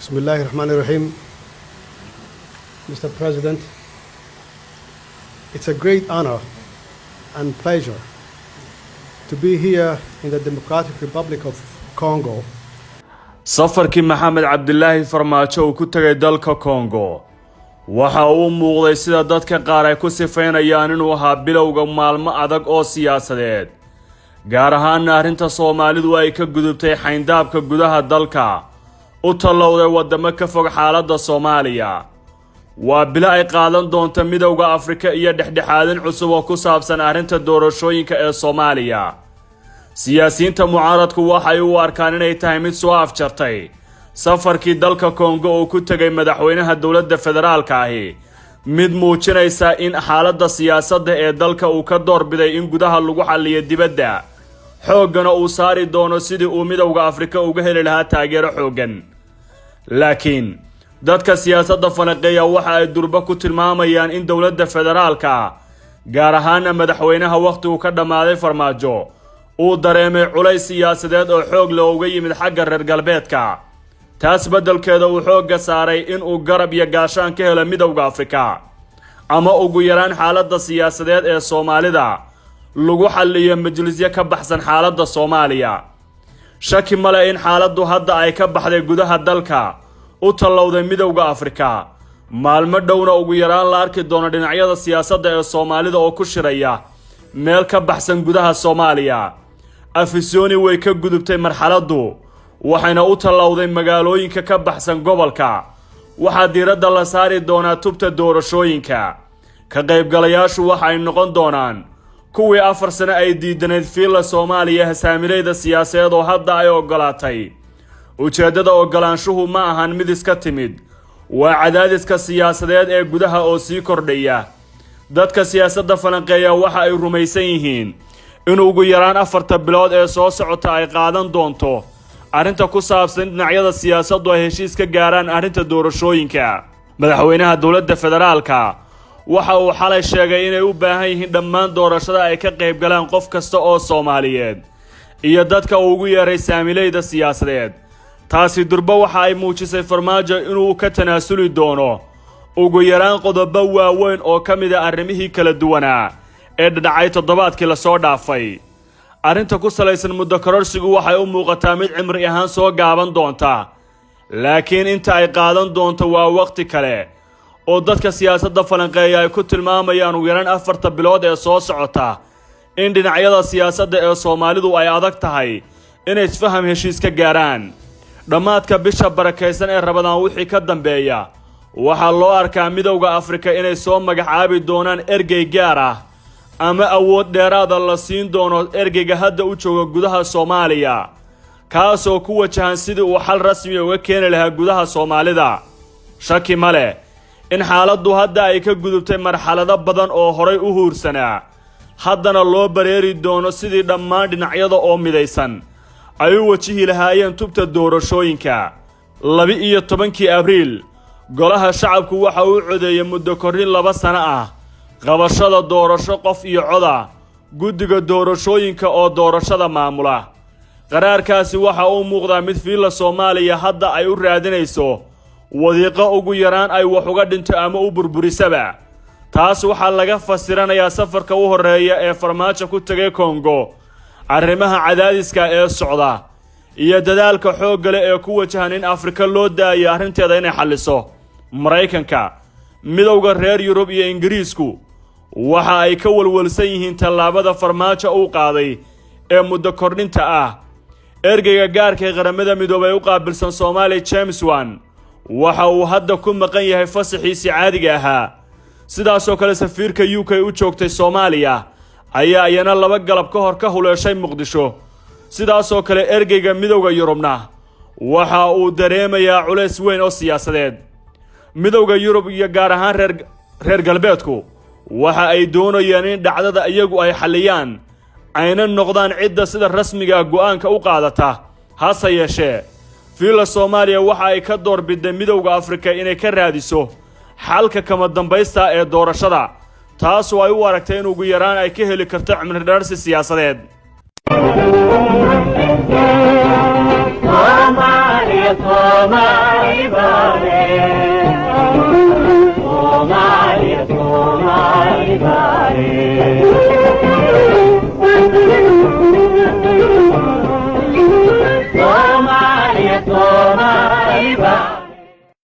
Bismillahi Rahman Rahim. Mr. President, it's a great honor and pleasure to be here in the Democratic Republic of Congo. Safarkii Maxamed Cabdilaahi Farmaajo uu ku tegay dalka Kongo waxa uu muuqday, sida dadka qaar ay ku sifaynayaan, inuu ahaa bilowga maalmo adag oo siyaasadeed, gaar ahaana arrinta Soomaalidu ay ka gudubtay xayndaabka gudaha dalka, u tallowday waddamo ka fog xaaladda Soomaaliya. Waa bilo ay qaadan doonta Midowda Afrika iyo dhexdhexaadin cusub oo ku saabsan arrinta doorashooyinka ee Soomaaliya. Siyaasiyiinta mucaaradku waxay u arkaan inay tahay mid soo afjartay safarkii dalka Kongo uu ku tegay madaxweynaha dowladda federaalka ahi, mid muujinaysa in xaaladda siyaasadda ee dalka uu ka doorbiday in gudaha lagu xalliyo dibadda, xooggana uu saari doono sidii uu Midowda Afrika uga heli lahaa taageero xooggan. Laakiin dadka siyaasadda falanqeeya waxa ay durba ku tilmaamayaan in dowladda federaalka, gaar ahaana madaxweynaha wakhtigu ka dhammaaday Farmaajo, uu dareemay culays siyaasadeed oo xoog leh uga yimid xagga reer galbeedka. Taas beddelkeeda uu xoogga saaray inuu garab iyo gaashaan ka helo Midowda Afrika, ama ugu yaraan xaaladda siyaasadeed ee Soomaalida lagu xalliyo majlisyo ka baxsan xaaladda Soomaaliya. Shaki male in xaaladdu hadda ay ka baxday gudaha dalka, u tallowday Midowda Afrika, maalmo dhowna ugu yaraan la arki doono dhinacyada siyaasadda ee Soomaalida oo ku shiraya meel ka baxsan gudaha Soomaaliya. Afisoni way ka gudubtay marxaladdu, waxayna u tallowday magaalooyinka ka baxsan gobolka. Waxaa diiradda la saari doonaa tubta doorashooyinka. Ka qaybgalayaashu waxa ay noqon doonaan kuwii 4 sano ay diidanayd Villa Soomaaliya, hasaamileyda siyaasadeed oo hadda ay ogolaatay. Ujeeddada ogolaanshuhu ma ahan mid iska timid, waa cadaadiska siyaasadeed ee gudaha oo sii kordhaya. Dadka siyaasadda falanqeeya waxa ay rumaysan yihiin in ugu yaraan 4ta bilood ee soo socota ay qaadan doonto arrinta ku saabsan dhinacyada siyaasaddu ay heshiis ka gaaraan arrinta doorashooyinka. Madaxweynaha dowladda federaalka waxa uu xalay sheegay inay u baahan yihiin dhammaan doorashada ay ka qayb galaan qof kasta oo Soomaaliyeed iyo dadka uu ugu yeeray saamileyda siyaasadeed. Taasi durba waxa ay muujisay Farmaajo inuu ka tanaasuli doono ugu yaraan qodobo waaweyn oo ka mid ah arrimihii kala duwanaa ee dhadhacay toddobaadkii lasoo dhaafay. Arrinta ku salaysan muddo kororsigu waxay u muuqataa mid cimri ahaan soo gaaban doonta, laakiin inta ay qaadan doonto waa wakhti kale oo dadka siyaasadda falanqeeya ay ku tilmaamayaan ugu yaraan 4ta bilood ee soo socota in dhinacyada siyaasadda ee Soomaalidu ay adag tahay inay isfaham heshiis ka gaaraan. Dhammaadka bisha barakaysan ee Ramadaan wixii ka dambeeya waxaa loo arkaa Midowda Afrika inay soo magacaabi doonaan ergey gaar ah ama awood dheeraada la siin doono ergeyga hadda u jooga gudaha Soomaaliya, kaasoo ku wajahan sidii uu xal rasmiya uga keeni lahaa gudaha Soomaalida. Shaki ma leh in xaaladdu hadda ay ka gudubtay marxalado badan oo horay u huursanaa, haddana loo bareeri doono sidii dhammaan dhinacyada oo midaysan ay u wajihi lahaayeen tubta doorashooyinka. 12-kii Abriil golaha shacabku waxa uu codeeyey muddo korrin 2 sano ah, qabashada doorasho qof iyo coda, guddiga doorashooyinka oo doorashada maamula. Qaraarkaasi waxa uu muuqdaa mid Villa Soomaaliya hadda ay u raadinayso wadiiqo ugu yaraan ay wax uga dhinto ama u burburisaba. Taas waxaa laga fasiranayaa safarka u horreeya ee Farmaajo ku tegay Kongo, arrimaha cadaadiska ee socda iyo dadaalka xoogga leh ee ku wajahan in Afrika loo daayo arrinteeda inay xalliso. Maraykanka, Midowda reer Yurub iyo Ingiriisku waxa ay ka walwalsan yihiin tallaabada Farmaajo uu qaaday ee muddo kordhinta ah. Ergeyga gaarka ee Qaramada Midoobay u qaabilsan Soomaaliya, James Swan, waxa uu hadda ku maqan yahay fasaxiisii caadiga ahaa. Sidaasoo kale safiirka UK u joogtay Soomaaliya ayaa iyana 2 galab ka hor ka huleeshay Muqdisho. Sidaasoo kale ergeyga Midowda Yurubna waxa uu dareemayaa culays weyn oo siyaasadeed. Midowda Yurub iyo gaar ahaan reer galbeedku waxa ay doonayaan in dhacdada iyagu ay xalliyaan, ayna noqdaan cidda sida rasmiga go'aanka u qaadata. Hase yeeshee Villa Soomaaliya waxa ay ka doorbiday Midowda Afrika inay ka raadiso xalka kama dambaysta ee doorashada, taasoo ay u aragtay in ugu yaraan ay ka heli karto cimridhaarsi siyaasadeed. Soomaaliya, Soomaali baale.